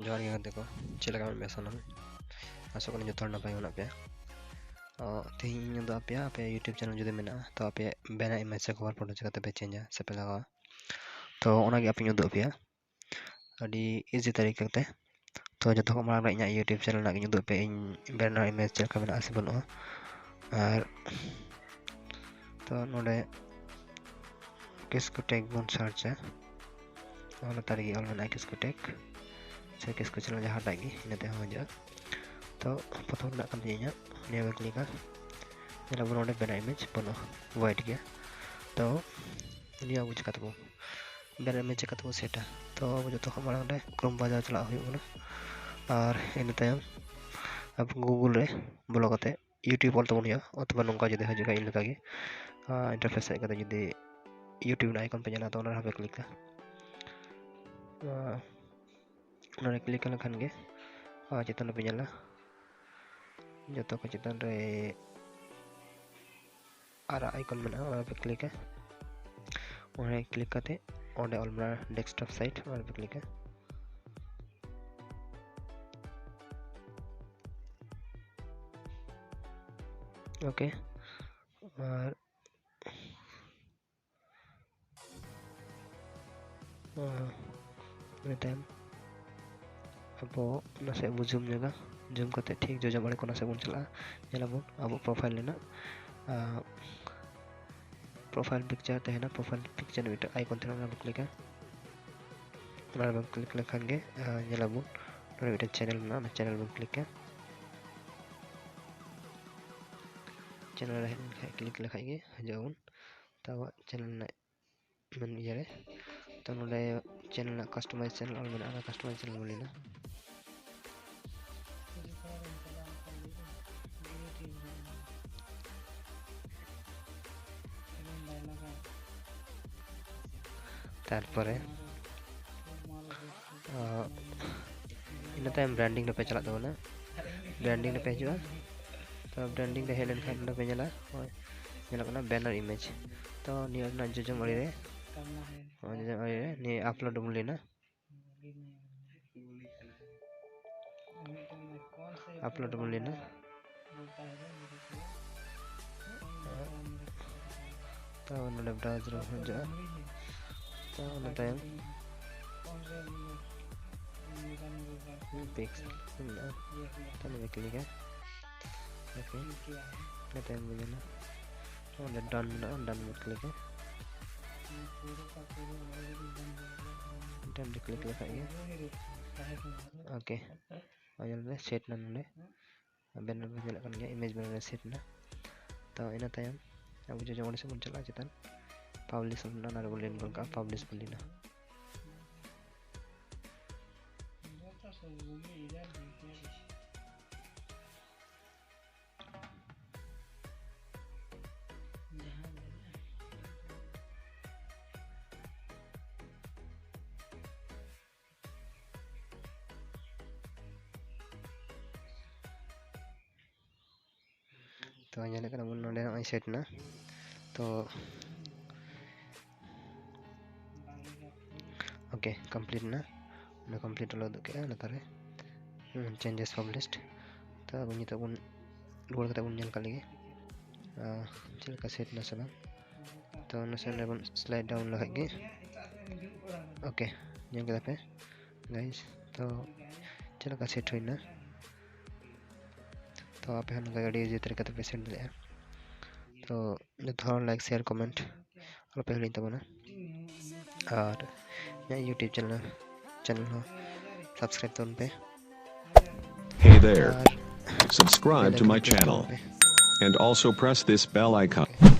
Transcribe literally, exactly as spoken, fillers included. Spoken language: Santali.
ᱡᱚᱦᱟᱨ ᱜᱮ ᱜᱟᱛᱮ ᱠᱚ, ᱪᱮᱫ ᱞᱮᱠᱟ ᱢᱮᱱᱟᱜ ᱯᱮᱭᱟ ᱥᱟᱱᱟᱢ? ᱟᱥᱚᱜ ᱠᱟᱹᱱᱟᱹᱧ ᱡᱚᱛᱚ ᱦᱚᱲ ᱱᱟᱯᱟᱭ ᱜᱮ ᱢᱮᱱᱟᱜ ᱯᱮᱭᱟ᱾ ᱛᱚ ᱛᱮᱦᱮᱧ ᱤᱧ ᱩᱫᱩᱜ ᱟᱯᱮᱭᱟ ᱟᱯᱮᱭᱟᱜ YouTube channel ᱡᱩᱫᱤ ᱢᱮᱱᱟᱜᱼᱟ, ᱛᱚ ᱟᱯᱮᱭᱟᱜ banner image ᱥᱮ cover photo ᱪᱤᱠᱟᱹ ᱛᱮᱯᱮ changeᱟ ᱥᱮ ᱯᱮ ᱞᱟᱜᱟᱣᱟ᱾ ᱛᱚ ᱚᱱᱟᱜᱮ ᱟᱯᱮᱧ ᱩᱫᱩᱜ ᱟᱯᱮᱭᱟ ᱟᱹᱰᱤ easy ᱛᱟᱹᱨᱤᱠᱟ ᱛᱮ᱾ ᱛᱚ ᱡᱚᱛᱚ ᱠᱷᱚᱱ ᱢᱟᱲᱟᱝ ᱨᱮ ᱤᱧᱟᱹᱜ YouTube channel ᱨᱮᱱᱟᱜ ᱜᱤᱧ ᱩᱫᱩᱜ ᱟᱯᱮᱭᱟ, ᱤᱧ banner image ᱪᱮᱫ ᱞᱮᱠᱟ ᱢᱮᱱᱟᱜᱼᱟ ᱥᱮ ᱵᱟᱹᱱᱩᱜᱼᱟ᱾ ᱟᱨ ᱛᱚ ᱱᱚᱰᱮ ᱠᱤᱥᱠᱩ Tech ᱵᱚᱱ searchᱟ᱾ ᱚᱱᱟ ᱞᱟᱛᱟᱨ ᱨᱮᱜᱮ ᱚᱞ ᱢᱮᱱᱟᱜᱼᱟ ᱠᱤᱥᱠᱩ Tech ᱥᱮ ᱠᱤᱥᱠᱩ channel ᱡᱟᱦᱟᱸᱴᱟᱜ ᱜᱮ, ᱤᱱᱟᱹ ᱛᱮᱦᱚᱸ ᱦᱤᱡᱩᱜᱼᱟ᱾ ᱛᱚ ᱯᱨᱚᱛᱷᱚᱢ ᱨᱮᱱᱟᱜ ᱠᱟᱱ ᱛᱤᱧᱟᱹ ᱤᱧᱟᱹᱜ, ᱱᱤᱭᱟᱹ ᱵᱚᱱ ᱠᱞᱤᱠᱟ᱾ ᱧᱮᱞᱟᱵᱚᱱ ᱱᱚᱰᱮ banner image ᱵᱟᱹᱱᱩᱜᱼᱟ, void ᱜᱮᱭᱟ᱾ ᱛᱚ ᱱᱤᱭᱟᱹ ᱟᱵᱚ ᱪᱤᱠᱟᱹ ᱛᱮᱵᱚ banner image ᱪᱤᱠᱟᱹ ᱛᱮᱵᱚ ᱥᱮᱴᱟ? ᱛᱚ ᱟᱵᱚ ᱡᱚᱛᱚ ᱠᱷᱚᱱ ᱢᱟᱲᱟᱝ ᱨᱮ Chrome browser ᱪᱟᱞᱟᱜ ᱦᱩᱭᱩᱜ ᱠᱟᱱᱟ, ᱟᱨ ᱤᱱᱟᱹ ᱛᱟᱭᱚᱢ ᱟᱵᱚ Google ᱨᱮ ᱵᱚᱞᱚ ᱠᱟᱛᱮ YouTube ᱚᱞ ᱛᱟᱵᱚᱱ ᱦᱩᱭᱩᱜᱼᱟ, ᱚᱛᱷᱚᱵᱟ ᱱᱚᱝᱠᱟ ᱡᱩᱫᱤ ᱦᱤᱡᱩᱜ ᱠᱷᱟᱱ ᱤᱧ ᱞᱮᱠᱟᱜᱮ, ᱟᱨ interface ᱦᱮᱡ ᱠᱟᱛᱮ ᱡᱩᱫᱤ YouTube ᱨᱮᱱᱟᱜ icon ᱯᱮ ᱧᱮᱞᱟ, ᱛᱚ ᱚᱱᱟ ᱨᱮᱦᱚᱸ ᱯᱮ ᱠᱞᱤᱠᱟ᱾ ᱟᱨ ᱚᱱᱟ ᱨᱮ ᱠᱞᱤᱠ ᱞᱮᱠᱷᱟᱱ ᱜᱮ, ᱟᱨ ᱪᱮᱛᱟᱱ ᱨᱮᱯᱮ ᱧᱮᱞᱟ, ᱡᱚᱛᱚ ᱠᱚ ᱪᱮᱛᱟᱱ ᱨᱮ ᱟᱨᱟᱜ icon ᱢᱮᱱᱟᱜᱼᱟ, ᱚᱱᱟ ᱨᱮᱯᱮ ᱠᱞᱤᱠᱟ᱾ ᱚᱱᱟ ᱨᱮ ᱠᱞᱤᱠ ᱠᱟᱛᱮ ᱚᱸᱰᱮ ᱚᱞ ᱢᱮᱱᱟᱜᱼᱟ desktop site, ᱚᱱᱟ ᱨᱮᱯᱮ ᱠᱞᱤᱠᱟ᱾ OK, ᱟᱨ ᱟᱨ ᱤᱱᱟᱹ ᱛᱟᱭᱚᱢ ᱟᱵᱚ ᱱᱟᱥᱮ ᱵᱚ zoom ᱧᱚᱜᱟ, zoom ᱠᱟᱛᱮ ᱴᱷᱤᱠ ᱡᱚᱡᱚᱢ ᱟᱲᱮ ᱠᱚ ᱱᱟᱥᱮ ᱵᱚᱱ ᱪᱟᱞᱟᱜᱼᱟ᱾ ᱧᱮᱞᱟᱵᱚᱱ ᱟᱵᱚ profile ᱨᱮᱱᱟᱜ, ᱟᱨ profile picture ᱛᱟᱦᱮᱱᱟ, profile picture ᱢᱤᱫᱴᱮᱱ icon ᱛᱟᱦᱮᱱᱟ, ᱚᱱᱟ ᱵᱚᱱ ᱠᱞᱤᱠᱟ᱾ ᱚᱱᱟ ᱨᱮᱵᱚᱱ ᱠᱞᱤᱠ ᱞᱮᱠᱷᱟᱱ ᱜᱮ, ᱟᱨ ᱧᱮᱞᱟᱵᱚᱱ ᱱᱚᱰᱮ ᱢᱤᱫᱴᱮᱱ channel ᱢᱮᱱᱟᱜᱼᱟ, ᱚᱱᱟ channel ᱵᱚᱱ ᱠᱞᱤᱠᱟ᱾ channel ᱨᱮ ᱦᱮᱡ ᱞᱮᱱᱠᱷᱟᱱ, ᱠᱞᱤᱠ ᱞᱮᱠᱷᱟᱱ ᱜᱮ ᱦᱤᱡᱩᱜ ᱟᱵᱚᱱ ᱛᱚ ᱟᱵᱚᱣᱟᱜ channel ᱨᱮᱱᱟᱜ ᱢᱮᱱ ᱤᱭᱟᱹ ᱨᱮ᱾ ᱛᱚ ᱱᱚᱰᱮ channel ᱨᱮᱱᱟᱜ customize channel ᱚᱞ ᱢᱮᱱᱟᱜᱼᱟ, ᱚᱱᱟ customize channel ᱵᱚᱱ ᱞᱤᱱᱟ᱾ ᱛᱟᱨᱯᱚᱨᱮ ᱟᱸ, ᱤᱱᱟᱹ ᱛᱟᱭᱚᱢ branding ᱨᱮᱯᱮ ᱪᱟᱞᱟᱜ ᱛᱟᱵᱚᱱᱟ᱾ branding ᱨᱮᱯᱮ ᱦᱤᱡᱩᱜᱼᱟ᱾ ᱛᱚ branding ᱨᱮ ᱦᱮᱡ ᱞᱮᱱᱠᱷᱟᱱ ᱱᱚᱰᱮ ᱯᱮ ᱧᱮᱞᱟ, ᱦᱳᱭ, ᱧᱮᱞᱚᱜ ᱠᱟᱱᱟ banner image᱾ ᱛᱚ ᱱᱤᱭᱟᱹ ᱨᱮᱱᱟᱜ ᱡᱚᱡᱚᱢ ᱟᱲᱮ ᱨᱮ, ᱦᱳᱭ, ᱡᱚᱡᱚᱢ ᱟᱲᱮ ᱨᱮ ᱱᱤᱭᱟᱹ upload ᱵᱚᱱ ᱞᱤᱱᱟ᱾ ᱟᱯᱞᱳᱰ ᱵᱚᱱ ᱞᱟᱹᱭᱟ᱾ ᱛᱚ ᱱᱚᱰᱮ ᱵᱨᱟᱣᱩᱡᱽ ᱨᱮ ᱦᱤᱡᱩᱜᱼᱟ᱾ ᱛᱚ ᱚᱱᱟ ᱛᱟᱭᱚᱢ ᱯᱤᱠᱥ ᱢᱮᱱᱟᱜᱼᱟ, ᱛᱚ ᱱᱚᱰᱮ ᱠᱞᱤᱠᱟ᱾ ᱳᱠᱮ, ᱤᱱᱟᱹ ᱛᱟᱭᱚᱢ ᱵᱚᱱ ᱧᱮᱞᱟ ᱚᱸᱰᱮ ᱰᱟᱱ ᱢᱮᱱᱟᱜᱼᱟ, ᱰᱟᱱ ᱵᱚᱱ ᱠᱞᱤᱠᱟ᱾ ᱰᱟᱱ ᱨᱮ ᱠᱞᱤᱠ ᱞᱮᱠᱷᱟᱡ ᱜᱮ ᱳᱠᱮ, ᱧᱮᱞ ᱢᱮ ᱥᱮᱴ ᱮᱱᱟ ᱱᱚᱰᱮ᱾ ᱵᱮᱱᱟᱨ ᱵᱚᱱ ᱧᱮᱞᱮᱫ ᱠᱟᱱ ᱜᱮᱭᱟ, ᱤᱢᱮᱡᱽ ᱵᱮᱱᱟᱨ ᱨᱮ ᱥᱮᱴ ᱮᱱᱟ᱾ ᱛᱚ ᱤᱱᱟᱹ ᱛᱟᱭᱚᱢ ᱟᱵᱚ ᱡᱚᱡᱚ ᱚᱸᱰᱮ ᱥᱮᱫ ᱵᱚᱱ ᱪᱟᱞᱟᱜᱼᱟ, ᱪᱮᱛᱟᱱ ᱯᱟᱵᱽᱞᱤᱥ ᱚᱱᱟ ᱨᱮᱵᱚᱱ ᱞᱤᱱ ᱜᱚᱫ ᱠᱟᱜᱼᱟ, ᱯᱟᱵᱽᱞᱤᱥ ᱵᱚᱱ ᱞᱤᱱᱟ᱾ ᱛᱚ ᱧᱮᱞᱮᱫ ᱠᱟᱱᱟ ᱵᱚᱱ ᱱᱚᱰᱮ ᱱᱚᱜᱼᱚᱭ ᱥᱮᱴ ᱮᱱᱟ᱾ ᱛᱚ ᱳᱠᱮ, ᱠᱚᱢᱯᱞᱤᱴ ᱮᱱᱟ᱾ ᱚᱱᱟ ᱠᱚᱢᱯᱞᱤᱴ ᱚᱞ ᱩᱫᱩᱜ ᱠᱮᱫᱼᱟ ᱞᱟᱛᱟᱨ ᱨᱮ, ᱪᱮᱧᱡᱮᱥ ᱯᱟᱵᱽᱞᱤᱥᱰ᱾ ᱛᱚ ᱟᱵᱚ ᱱᱤᱛᱚᱜ ᱵᱚᱱ ᱨᱩᱣᱟᱹᱲ ᱠᱟᱛᱮ ᱵᱚᱱ ᱧᱮᱞ ᱠᱟᱜ ᱞᱮᱜᱮ ᱪᱮᱫ ᱞᱮᱠᱟ ᱥᱮᱴ ᱮᱱᱟ ᱥᱮ ᱵᱟᱝ᱾ ᱛᱚ ᱱᱟᱥᱮ ᱱᱚᱰᱮ ᱵᱚᱱ ᱥᱞᱟᱭᱤᱰ ᱰᱟᱣᱩᱱ ᱞᱮᱠᱷᱟᱡ ᱜᱮ᱾ ᱳᱠᱮ, ᱧᱮᱞ ᱠᱮᱫᱟ ᱯᱮ ᱜᱟᱭᱤᱥ, ᱛᱚ ᱪᱮᱫ ᱞᱮᱠᱟ ᱥᱮᱴ ᱦᱩᱭᱱᱟ᱾ ᱛᱚ ᱟᱯᱮ ᱦᱚᱸ ᱱᱚᱝᱠᱟ ᱜᱮ ᱟᱹᱰᱤ ᱤᱡᱤ ᱛᱟᱹᱨᱤᱠᱟ ᱛᱮᱯᱮ ᱥᱮᱴ ᱫᱟᱲᱮᱭᱟᱜᱼᱟ᱾ ᱛᱚ ᱡᱚᱛᱚ ᱦᱚᱲ ᱞᱟᱭᱤᱠ, ᱥᱮᱭᱟᱨ, ᱠᱚᱢᱮᱱᱴ ᱟᱞᱚᱯᱮ ᱦᱤᱲᱤᱧ ᱛᱟᱵᱚᱱᱟ᱾ ᱟᱨ ᱤᱧᱟᱹᱜ YouTube ᱪᱮᱱᱮᱞ, ᱪᱮᱱᱮᱞ ᱦᱚᱸ ᱥᱟᱵᱥᱠᱨᱟᱭᱤᱵ ᱛᱟᱵᱚᱱ ᱯᱮ᱾ Hey there. R Subscribe to my bell icon channel click ᱛᱟᱵᱚᱱ ᱯᱮ᱾ And also press this bell icon.